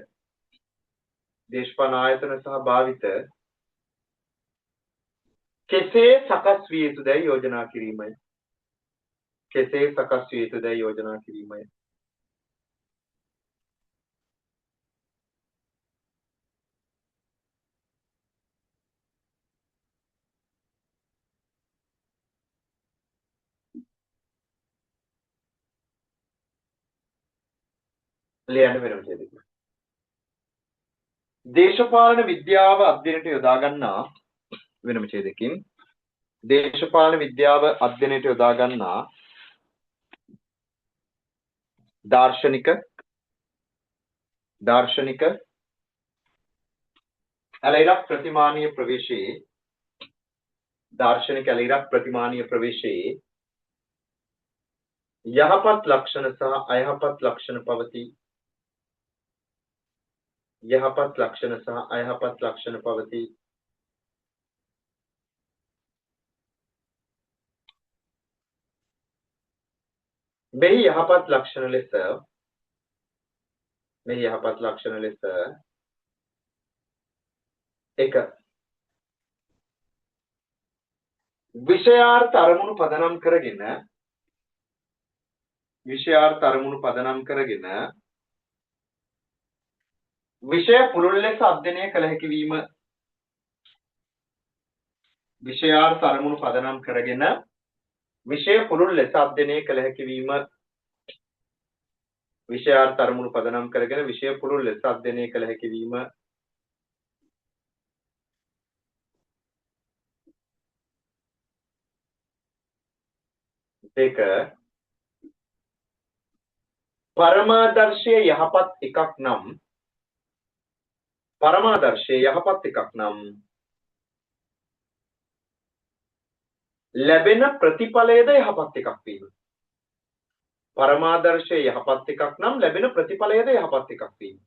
දේශපාලන ආයතන සහ භාවිත කෙසේ සකස් විය යුතුදැයි යෝජනා කිරීමයි. කෙසේ සකස් විය යුතුදැයි යෝජනා කිරීමයි. ලියන්න වෙනම ඡේදයකින්. දේශපාලන විද්‍යාව අධ්‍යයනයට යොදා ගන්නා වෙනම ඡේදයකින් දේශපාලන විද්‍යාව අධ්‍යයනයට යොදා ගන්නා දාර්ශනික දාර්ශනික ඇලයිරක් ප්‍රතිමානීය ප්‍රවේශයේ දාර්ශනික ඇලයිරක් ප්‍රතිමානීය ප්‍රවේශයේ යහපත් ලක්ෂණ සහ අයහපත් ලක්ෂණ පවතී. යහපත් ලක්ෂණ සහ අයහපත් ලක්ෂණ පවතී. මෙහි යහපත් ලක්ෂණ ලෙස මෙහි යහපත් ලක්ෂණ ලෙස එක විෂයාර්ථ අරමුණු පදනම් කරගෙන විෂයාර්ථ අරමුණු පදනම් කරගෙන විෂය පුළුල් ලෙස අධ්‍යයනය කළ හැකි වීම. විෂයාර්ථ අරමුණු පදනම් කරගෙන විෂය පුළුල් ලෙස අධ්‍යයනය කළ හැකි වීම. විෂයාර්ථ අරමුණු පදනම් කරගෙන විෂය පුළුල් ලෙස අධ්‍යයනය කළ හැකි වීම. දෙක, පරමාදර්ශය යහපත් එකක් නම් පරමාදර්ශය යහපත් එකක් නම් ලැබෙන ප්‍රතිඵලයද යහපත් එකක් වීම. පරමාදර්ශය යහපත් එකක් නම් ලැබෙන ප්‍රතිඵලයද යහපත් එකක් වීම.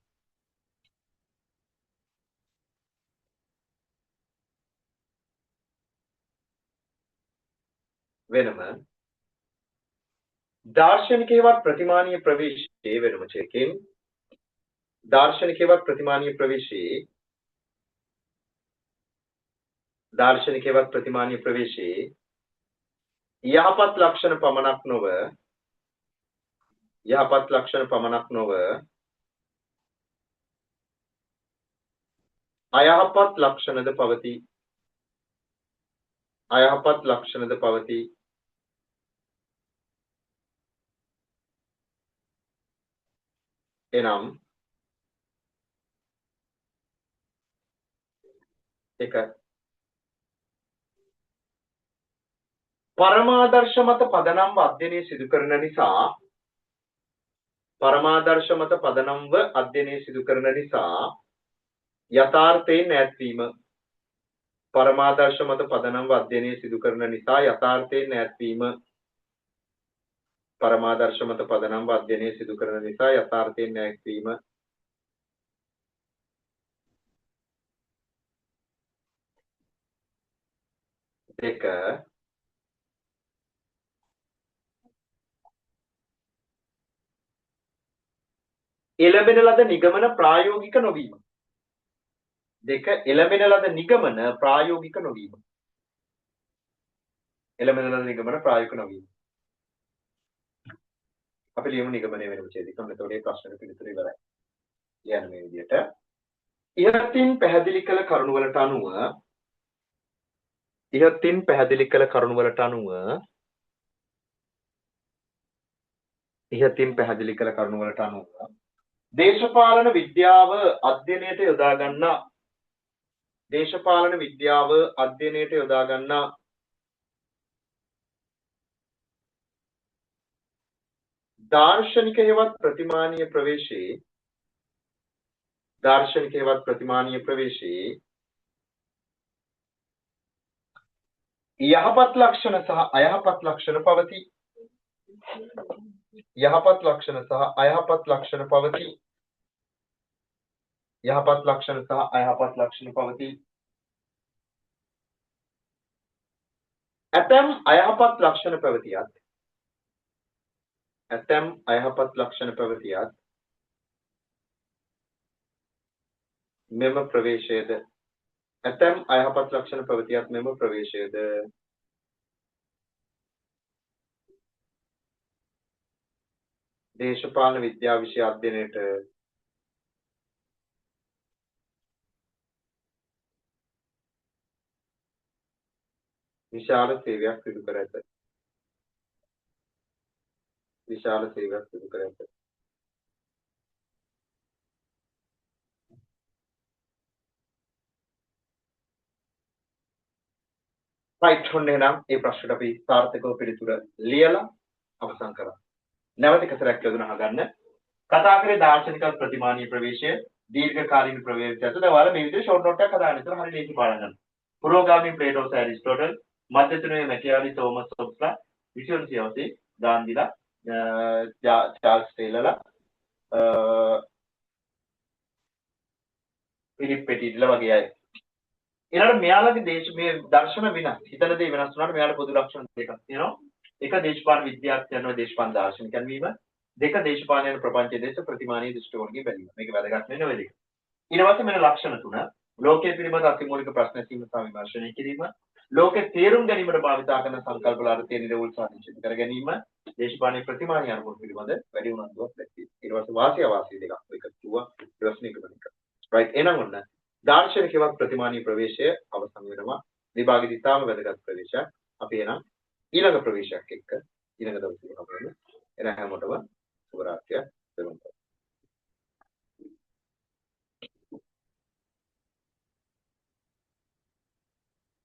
වෙනම දාර්ශනික හෙවත් ප්‍රතිමානීය ප්‍රවේශයේ වෙනම චේකෙන් දාර්ශනික හෙවත් ප්‍රතිමානීය ප්‍රවේශයේ දාර්ශනික හෙවත් ප්‍රතිමානීය ප්‍රවේශයේ යහපත් ලක්ෂණ පමණක් නොව යහපත් ලක්ෂණ පමණක් නොව අයහපත් ලක්ෂණද පවතී. අයහපත් ලක්ෂණද පවතී. එනම් එක, පරමාදර්ශ මත පදනම්ව අධ්‍යයනය සිදු කරන නිසා පරමාදර්ශ මත පදනම්ව අධ්‍යයනය සිදු කරන නිසා යථාර්ථයෙන් ඈත් වීම. පරමාදර්ශ මත පදනම්ව අධ්‍යයනය සිදු කරන නිසා යථාර්ථයෙන් ඈත් වීම. පරමාදර්ශ මත පදනම්ව අධ්‍යයනය සිදු කරන නිසා යථාර්ථයෙන් ඈත් වීම. දෙක, එළඹෙන ලද නිගමන ප්‍රායෝගික නොවීම. දෙක, එළඹෙන ලද නිගමන ප්‍රායෝගික නොවීම. එළඹෙන ලද නිගමන ප්‍රායෝගික නොවීම. අපි ලියමු නිගමනය වෙනම ඡේදයක. ඔන්න එතකොට මේ ප්‍රශ්නෙට පිළිතුර ඉවරයි. ලියන්න මේ විදිහට. ඉහතින් පැහැදිලි කළ කරුණු වලට අනුව ඉහතින් පැහැදිලි කළ කරුණු වලට අනුව ඉහතින් පැහැදිලි කළ කරුණු වලට අනුව දේශපාලන විද්‍යාව අධ්‍යයනයට යොදා ගන්නා දේශපාලන විද්‍යාව අධ්‍යයනයට යොදා ගන්නා දාර්ශනික හෙවත් ප්‍රතිමානීය ප්‍රවේශයේ දාර්ශනික හෙවත් ප්‍රතිමානීය ප්‍රවේශයේ යහපත් ලක්ෂණ සහ අයහපත් ලක්ෂණ පවතී. යහපත් ලක්ෂණ සහ අයහපත් ලක්ෂණ පවතී. යහපත් ලක්ෂණ සහ අයහපත් ලක්ෂණ පවතී. ඇතැම් අයහපත් ලක්ෂණ පැවතියත් ඇතැම් අයහපත් ලක්ෂණ පැවතියත් මෙම ප්‍රවේශයද ඇතැම් අයහපත් ලක්ෂණ පැවතියත් මෙම ප්‍රවේශයද දේශපාලන විද්‍යා විෂය අධ්‍යයනයට විශාල සේවයක් සිදු කර ඇත. විශාල සේවයක් සිදු කර ඇත. රයිට්, ඔන්න එහෙනම් මේ ප්‍රශ්නෙට අපි සාර්ථකව පිළිතුර ලියලා අවසන් කරා. නැවත එක සැරයක් යොදන අහගන්න. කතා කරේ දාර්ශනික ප්‍රතිමානීය ප්‍රවේශය, දීර්ඝකාලීන ප්‍රවේශයත්. දැන් ඔයාලා මේ විදිහට ෂෝට් නෝට් එකක් හදාගන්න. ඒතර හරි ලේසි පාඩම් ගන්න. පුරෝගාමී ප්ලේටෝ සහ ඇරිස්ටෝටල්, මධ්‍ය තුනේ මැකියාලි, තෝමස් හොබ්ස්ලා, 20වන සියවසේ ගාන්ධිලා, චාල්ස් ටේලර්ලා, ෆිලිප් පෙටිට්ලා වගේ අය. ඊළඟට මෙයාලගේ දේශ මේ දර්ශන වෙනස්. හිතන දේ වෙනස් වුණාට මෙයාලා පොදු ලක්ෂණ දෙකක් තියෙනවා. එක, දේශපාලන විද්‍යාඥයන් වන දේශපාලන දාර්ශනිකයන් වීම. දෙක, දේශපාලන යන ප්‍රපංචයේ දේශ ප්‍රතිමානීය දෘෂ්ටි කෝණකින් බැලීම. මේක වැදගත් වෙන්නේ ඔය දෙක. ඊට පස්සේ මෙන්න ලක්ෂණ තුන. ලෝකයේ පිළිබඳ අතිමූලික ප්‍රශ්න ඇසීම සහ විමර්ශනය කිරීම. ලෝකේ තේරුම් ගැනීමට භාවිතා කරන සංකල්ප වල අර්ථය නිරවුල් සහ නිශ්චිත කර ගැනීම, දේශපාලන ප්‍රතිමානීය අරමුණු පිළිබඳ වැඩි උනන්දුවක් දැක්වීම. ඊට පස්සේ වාසි අවාසි දෙකක් ඔය එකතු කිව්වා. ඊට පස්සේ නිගමන එක. රයිට්, එහෙනම් ඔන්න දාර්ශනිකවත් ප්‍රතිමානීය ප්‍රවේශය අවසන් වෙනවා. විභාගෙදි ඉතාම වැදගත් ප්‍රවේශයක්. අපි එහෙනම් ඊළඟ ප්‍රවේශයක් එක්ක ඊළඟ දවසේ